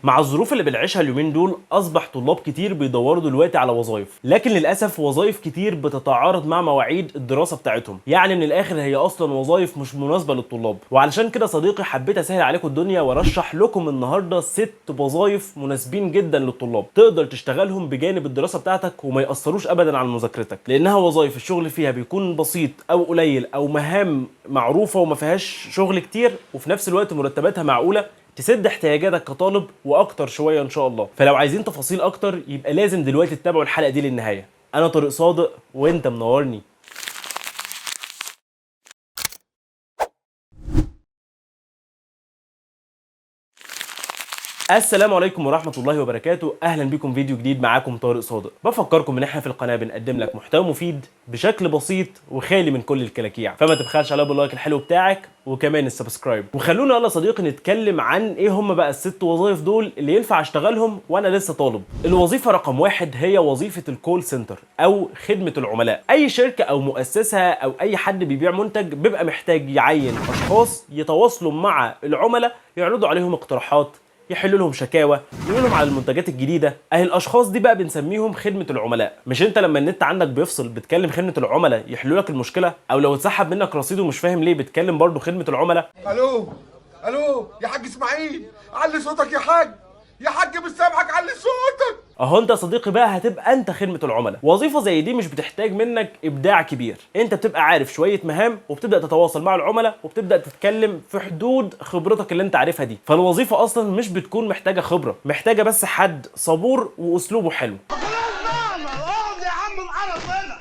مع الظروف اللي بنعيشها اليومين دول اصبح طلاب كتير بيدوروا دلوقتي على وظائف، لكن للاسف وظائف كتير بتتعارض مع مواعيد الدراسة بتاعتهم. يعني من الاخر هي اصلا وظائف مش مناسبة للطلاب. وعلشان كده صديقي حبيت اسهل عليكم الدنيا وارشح لكم النهارده 6 وظائف مناسبين جدا للطلاب تقدر تشتغلهم بجانب الدراسة بتاعتك وما ياثروش ابدا على مذاكرتك، لانها وظائف الشغل فيها بيكون بسيط او قليل او مهام معروفة وما فيهاش شغل كتير، وفي نفس الوقت مرتباتها معقولة تسد احتياجاتك كطالب واكتر شوية ان شاء الله. فلو عايزين تفاصيل اكتر يبقى لازم دلوقتي تتابعوا الحلقة دي للنهاية. انا طارق صادق وانت منورني. السلام عليكم ورحمة الله وبركاته، أهلا بكم فيديو جديد، معاكم طارق صادق. بفكركم إن احنا في القناة بنقدم لك محتوى مفيد بشكل بسيط وخالي من كل الكلاكيع، فما تبخلش عليا بال like الحلو بتاعك وكمان ال subscribe. وخلونا يلا صديقي نتكلم عن ايه هم بقى ال6 وظائف دول اللي ينفع اشتغلهم وانا لسه طالب. الوظيفة رقم 1 هي وظيفة ال call center او خدمة العملاء. اي شركة او مؤسسة او اي حد بيبيع منتج بيبقى محتاج يعين اشخاص يتواصلوا مع العملاء، يعرضوا عليهم اقتراحات، يحلوا لهم شكاوى، يقولوا لهم على المنتجات الجديدة. اهي الاشخاص دي بقى بنسميهم خدمة العملاء. مش انت لما النت عندك بيفصل بتكلم خدمة العملاء يحلوا لك المشكله؟ او لو اتسحب منك رصيد ومش فاهم ليه بتكلم برضه خدمة العملاء؟ الو الو يا حاج اسماعيل، علي صوتك يا حاج، يا حاج مش سامعك، علي صوتك. اهو انت يا صديقي بقى هتبقى انت خدمة العملاء. وظيفة زي دي مش بتحتاج منك ابداع كبير، انت بتبقى عارف شوية مهام وبتبدا تتواصل مع العملاء وبتبدا تتكلم في حدود خبرتك اللي انت عارفها دي. فالوظيفه اصلا مش بتكون محتاجه خبره، محتاجه بس حد صبور واسلوبه حلو. خلاص بقى، اقعد يا عم القرف هنا،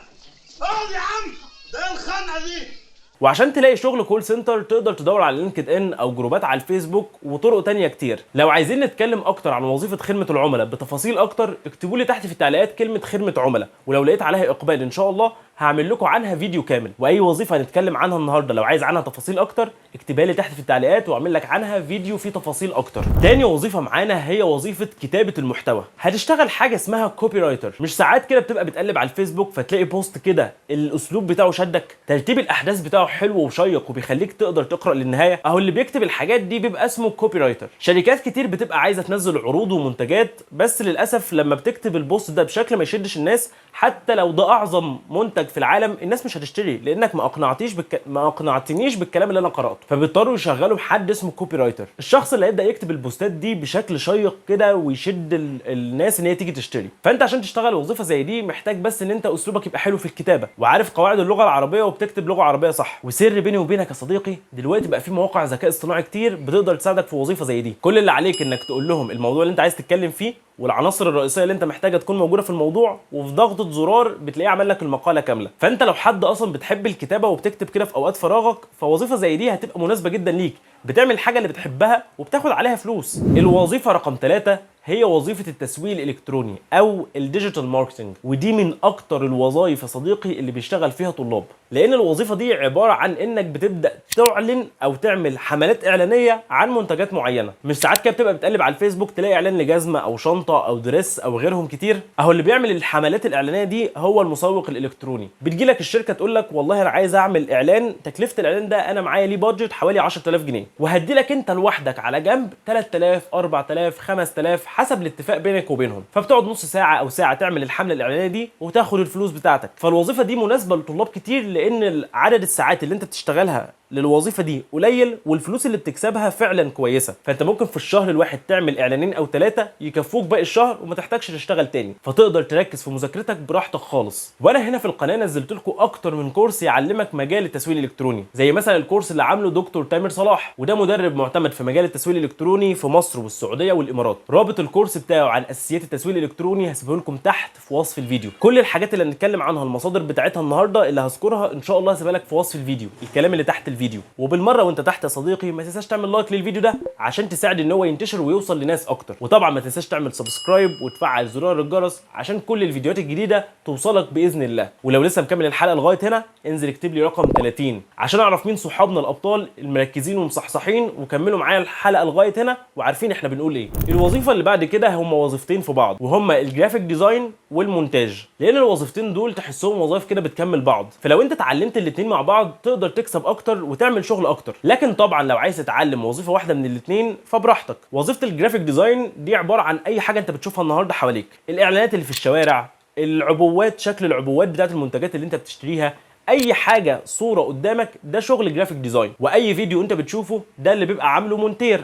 اقعد يا عم، ده ايه الخنقه دي؟ وعشان تلاقي شغل call center تقدر تدور على LinkedIn او جروبات على الفيسبوك وطرق تانية كتير. لو عايزين نتكلم اكتر عن وظيفة خدمة العملاء بتفاصيل اكتر اكتبوا لي تحت في التعليقات كلمة خدمة عملاء، ولو لقيت عليها اقبال ان شاء الله هعمل لكم عنها فيديو كامل. واي وظيفة هنتكلم عنها النهارده لو عايز عنها تفاصيل اكتر اكتبها لي تحت في التعليقات واعمل لك عنها فيديو فيه تفاصيل اكتر. تاني وظيفة معانا هي وظيفة كتابة المحتوى. هتشتغل حاجة اسمها copywriter. مش ساعات كده بتبقى بتقلب على الفيسبوك فتلاقي post كده الاسلوب بتاعه شدك، ترتيب الاحداث بتاعه حلو وشيق وبيخليك تقدر تقرا للنهاية؟ اهو اللي بيكتب الحاجات دي بيبقى اسمه copywriter. شركات كتير بتبقى عايزه تنزل عروض ومنتجات، بس للاسف لما بتكتب ال post ده بشكل ما يشدش الناس، حتى لو ده اعظم منتج في العالم الناس مش هتشتري، لانك ما اقنعتنيش بالكلام اللي انا قراته. فبيضطروا يشغلوا حد اسمه copywriter، الشخص اللي هيبدا يكتب البوستات دي بشكل شيق كده ويشد الناس ان هي تيجي تشتري. فانت عشان تشتغل وظيفة زي دي محتاج بس ان انت اسلوبك يبقى حلو في الكتابة وعارف قواعد اللغة العربية وبتكتب لغة عربية صح. وسر بيني وبينك يا صديقي، دلوقتي بقى في مواقع ذكاء اصطناعي كتير بتقدر تساعدك في وظيفة زي دي. كل اللي عليك انك تقول لهم الموضوع اللي انت عايز تتكلم فيه والعناصر الرئيسية اللي انت محتاجه تكون موجودة في الموضوع، وفي ضغطه زرار بتلاقيه عمل لك المقالة كاملة. فانت لو حد اصلا بتحب الكتابة وبتكتب كده في اوقات فراغك، فوظيفه زي دي هتبقى مناسبة جدا ليك، بتعمل الحاجة اللي بتحبها وبتاخد عليها فلوس. الوظيفة رقم 3 هي وظيفة التسويق الالكتروني او ال digital marketing، ودي من اكتر الوظائف يا صديقي اللي بيشتغل فيها طلاب، لان الوظيفة دي عبارة عن انك بتبدا تعلن او تعمل حملات اعلانية عن منتجات معينة. مش ساعات كده بتبقى بتقلب على الفيسبوك تلاقي اعلان لجزمه او شنطه او dress او غيرهم كتير؟ اهو اللي بيعمل الحملات الاعلانية دي هو المسوق الالكتروني. بتجي لك الشركة تقول لك والله انا عايز اعمل اعلان، تكلفة الاعلان ده انا معايا ليه budget حوالي 10000 جنيه، وهدي لك انت لوحدك على جنب 3000، 4000، 5000 حسب الاتفاق بينك وبينهم. فبتقعد نص ساعة او ساعة تعمل الحملة الاعلانية دي وتاخد الفلوس بتاعتك. فالوظيفه دي مناسبة لطلاب كتير، لان عدد الساعات اللي انت بتشتغلها للوظيفة دي قليل والفلوس اللي بتكسبها فعلا كويسة. فانت ممكن في الشهر الواحد تعمل اعلانين او 3 يكفوك باقي الشهر وما تحتاجش تشتغل تاني، فتقدر تركز في مذاكرتك براحتك خالص. وانا هنا في القناة نزلت لكم اكتر من كورس يعلمك مجال التسويق الالكتروني، زي مثلا الكورس اللي عامله دكتور تامر صلاح، وده مدرب معتمد في مجال التسويق الالكتروني في مصر والسعودية والامارات. رابط الكورس بتاعه عن اساسيات التسويق الالكتروني هسيبه لكم تحت في وصف الفيديو. كل الحاجات اللي هنتكلم عنها المصادر بتاعتها النهارده اللي هذكرها ان شاء الله هسيبها لك في وصف الفيديو، الكلام اللي تحت الفيديو. وبالمره وانت تحت يا صديقي ما تنساش تعمل like للفيديو ده عشان تساعد ان هو ينتشر ويوصل لناس اكتر، وطبعا ما تنساش تعمل subscribe وتفعل زرار الجرس عشان كل الفيديوهات الجديدة توصلك باذن الله. ولو لسه مكمل الحلقة لغاية هنا انزل اكتب لي رقم 30 عشان اعرف مين صحابنا الابطال المركزين ومصحصحين وكملوا معايا الحلقة لغاية هنا وعارفين احنا بنقول ايه. الوظيفة اللي بعد كده هم وظيفتين في بعض، وهما ال graphic design والمونتاج، لان الوظيفتين دول تحسهم وظائف كده بتكمل بعض. فلو انت اتعلمت الاتنين مع بعض تقدر تكسب اكتر وتعمل شغل اكتر. لكن طبعا لو عايز تتعلم وظيفة واحدة من الاثنين فبراحتك. وظيفة ال graphic design دي عبارة عن اي حاجة انت بتشوفها النهارده حواليك، الاعلانات اللي في الشوارع، العبوات، شكل العبوات بتاعت المنتجات اللي انت بتشتريها، اي حاجة صوره قدامك ده شغل graphic design. واي فيديو انت بتشوفه ده اللي بيبقى عامله مونتير،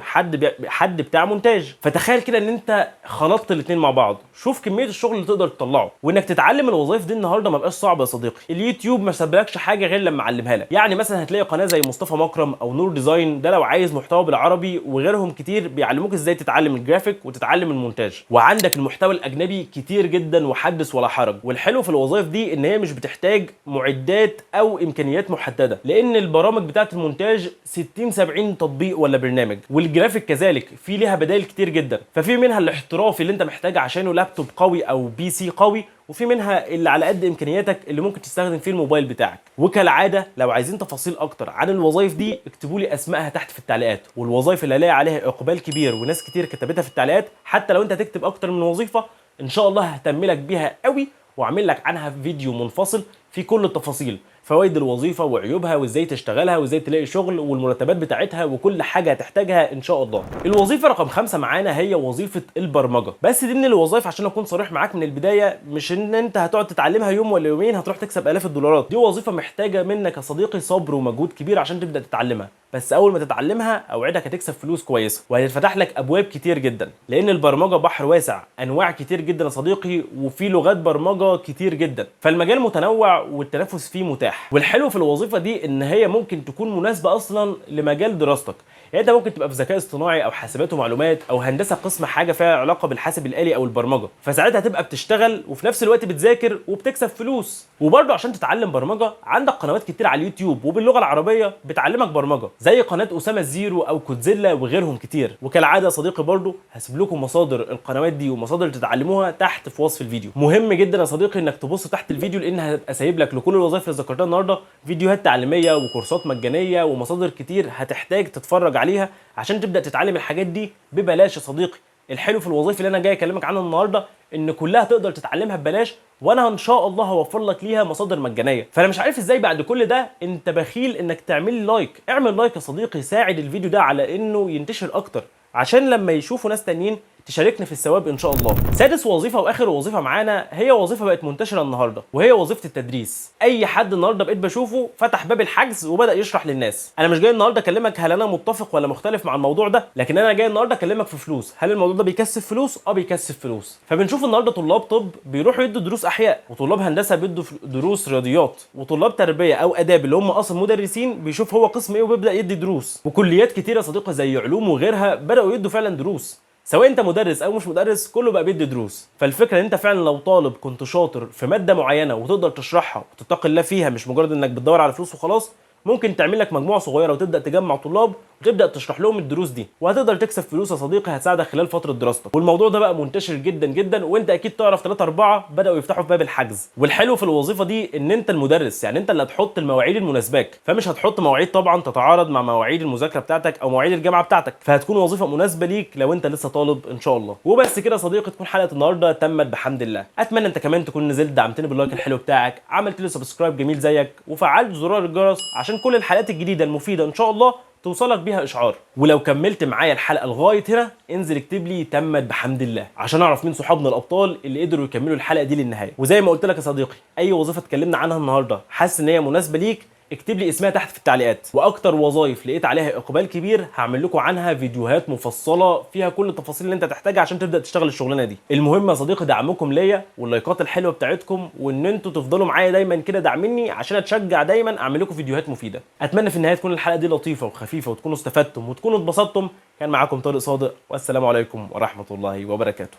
حد بتاع مونتاج. فتخيل كده ان انت خلطت الاثنين مع بعض، شوف كمية الشغل اللي تقدر تطلعه. وانك تتعلم الوظائف دي النهارده ما بقاش صعب يا صديقي، اليوتيوب ما سابلكش حاجة غير لما علمها لك. يعني مثلا هتلاقي قناة زي مصطفى مكرم او نور ديزاين، ده لو عايز محتوى بالعربي، وغيرهم كتير بيعلموك ازاي تتعلم الجرافيك وتتعلم المونتاج. وعندك المحتوى الاجنبي كتير جدا وحدث ولا حرج. والحلو في الوظائف دي ان هي مش بتحتاج معدات او امكانيات محددة، لان البرامج بتاعه المونتاج 60 70 تطبيق ولا برنامج، والجرافيك كذلك في ليها بدائل كتير جدا. ففي منها الاحترافي اللي انت محتاج عشانه لابتوب قوي او PC قوي، وفي منها اللي على قد امكانياتك اللي ممكن تستخدم فيه الموبايل بتاعك. وكالعادة لو عايزين تفاصيل اكتر عن الوظائف دي اكتبوا لي اسمائها تحت في التعليقات، والوظائف اللي هلاقي عليها اقبال كبير وناس كتير كتبتها في التعليقات، حتى لو انت هتكتب اكتر من وظيفة ان شاء الله ههتم لك بيها قوي واعمل لك عنها فيديو منفصل في كل التفاصيل، فوائد الوظيفة وعيوبها وازاي تشتغلها وازاي تلاقي شغل والمرتبات بتاعتها وكل حاجة هتحتاجها ان شاء الله. الوظيفة رقم 5 معانا هي وظيفة البرمجة. بس دي من الوظائف عشان اكون صريح معاك من البداية، مش ان انت هتقعد تتعلمها يوم ولا يومين هتروح تكسب الاف الدولارات. دي وظيفة محتاجه منك يا صديقي صبر ومجهود كبير عشان تبدا تتعلمها، بس اول ما تتعلمها اوعدك هتكسب فلوس كويسة وهيتفتح لك ابواب كتير جدا، لان البرمجة بحر واسع، انواع كتير جدا يا صديقي، وفي لغات برمجة كتير جدا، فالمجال متنوع والتنافس فيه متاح. والحلو في الوظيفة دي ان هي ممكن تكون مناسبة اصلا لمجال دراستك، يعني انت ممكن تبقى في ذكاء اصطناعي او حاسبات ومعلومات او هندسة قسم حاجة فيها علاقة بالحاسب الالي او البرمجة، فساعتها هتبقى بتشتغل وفي نفس الوقت بتذاكر وبتكسب فلوس. وبرضه عشان تتعلم برمجة عندك قنوات كتير على اليوتيوب وباللغه العربية بتعلمك برمجة، زي قناة اسامة الزيرو او كودزيلا وغيرهم كتير. وكالعادة يا صديقي برضه هسيب لكم مصادر القنوات دي ومصادر تتعلموها تحت في وصف الفيديو. مهم جدا يا صديقي انك تبص تحت الفيديو، لان هبقى سايب لك لكل الوظائف اللي ذكرتها النهارده فيديوهات تعليمية وكورسات مجانية ومصادر كتير هتحتاج تتفرج عليها عشان تبدا تتعلم الحاجات دي ببلاش يا صديقي. الحلو في الوظائف اللي انا جاي اكلمك عنها النهارده ان كلها تقدر تتعلمها ببلاش، وانا ان شاء الله هوفر لك ليها مصادر مجانية. فانا مش عارف ازاي بعد كل ده انت بخيل انك تعمل لي like. اعمل like يا صديقي، ساعد الفيديو ده على انه ينتشر اكتر عشان لما يشوفوا ناس تانيين تشاركنا في الثواب ان شاء الله. سادس وظيفة واخر وظيفة معانا هي وظيفة بقت منتشرة النهارده، وهي وظيفة التدريس. اي حد النهارده بقيت بشوفه فتح باب الحجز وبدا يشرح للناس. انا مش جاي النهارده اكلمك هل انا متفق ولا مختلف مع الموضوع ده، لكن انا جاي النهارده اكلمك في فلوس. هل الموضوع ده بيكسب فلوس؟ اه بيكسب فلوس. فبنشوف النهارده طلاب طب بيروحوا يدوا دروس احياء، وطلاب هندسة بيدوا دروس رياضيات، وطلاب تربيه او اداب اللي هم اصلا مدرسين بيشوف هو قسم ايه وبيبدا يدي دروس، وكليات كتيرة يا صديقي زي علوم وغيرها بداوا يدوا فعلا دروس. سواء انت مدرس او مش مدرس كله بقى بيدي دروس. فالفكرة ان انت فعلا لو طالب كنت شاطر في مادة معينة وتقدر تشرحها وتتقي الله فيها، مش مجرد انك بتدور على فلوس وخلاص، ممكن تعمل لك مجموعة صغيرة وتبدا تجمع طلاب وتبدا تشرح لهم الدروس دي، وهتقدر تكسب فلوس يا صديقي هتساعدك خلال فترة دراستك. والموضوع ده بقى منتشر جدا جدا، وانت اكيد تعرف 3 4 بداوا يفتحوا في باب الحجز. والحلو في الوظيفة دي ان انت المدرس، يعني انت اللي هتحط المواعيد المناسباك، فمش هتحط مواعيد طبعا تتعارض مع مواعيد المذاكرة بتاعتك او مواعيد الجامعة بتاعتك، فهتكون وظيفة مناسبة ليك لو انت لسه طالب ان شاء الله. وبس كده يا صديقي تكون حلقة النهارده تمت بحمد الله. اتمنى انت كمان تكون نزلت دعمتني بال like الحلو بتاعك، عملت لي subscribe جميل زيك، وفعلت زرار الجرس عشان كل الحلقات الجديدة المفيدة ان شاء الله توصلك بيها اشعار. ولو كملت معايا الحلقة لغاية هنا انزل اكتب لي تمت بحمد الله عشان اعرف مين صحابنا الابطال اللي قدروا يكملوا الحلقة دي للنهاية. وزي ما قلت لك يا صديقي، اي وظيفة اتكلمنا عنها النهارده حاسس ان هي مناسبة ليك اكتب لي اسمها تحت في التعليقات، واكتر وظائف لقيت عليها اقبال كبير هعمل لكم عنها فيديوهات مفصلة فيها كل التفاصيل اللي انت تحتاجها عشان تبدا تشتغل الشغلانة دي. المهم يا صديقي دعمكم ليا واللايكات الحلوة بتاعتكم، وان انتوا تفضلوا معايا دايما كده داعميني عشان اتشجع دايما اعمل لكم فيديوهات مفيدة. اتمنى في النهاية تكون الحلقة دي لطيفة وخفيفة وتكونوا استفدتم وتكونوا اتبسطتم. كان معاكم طارق صادق، والسلام عليكم ورحمة الله وبركاته.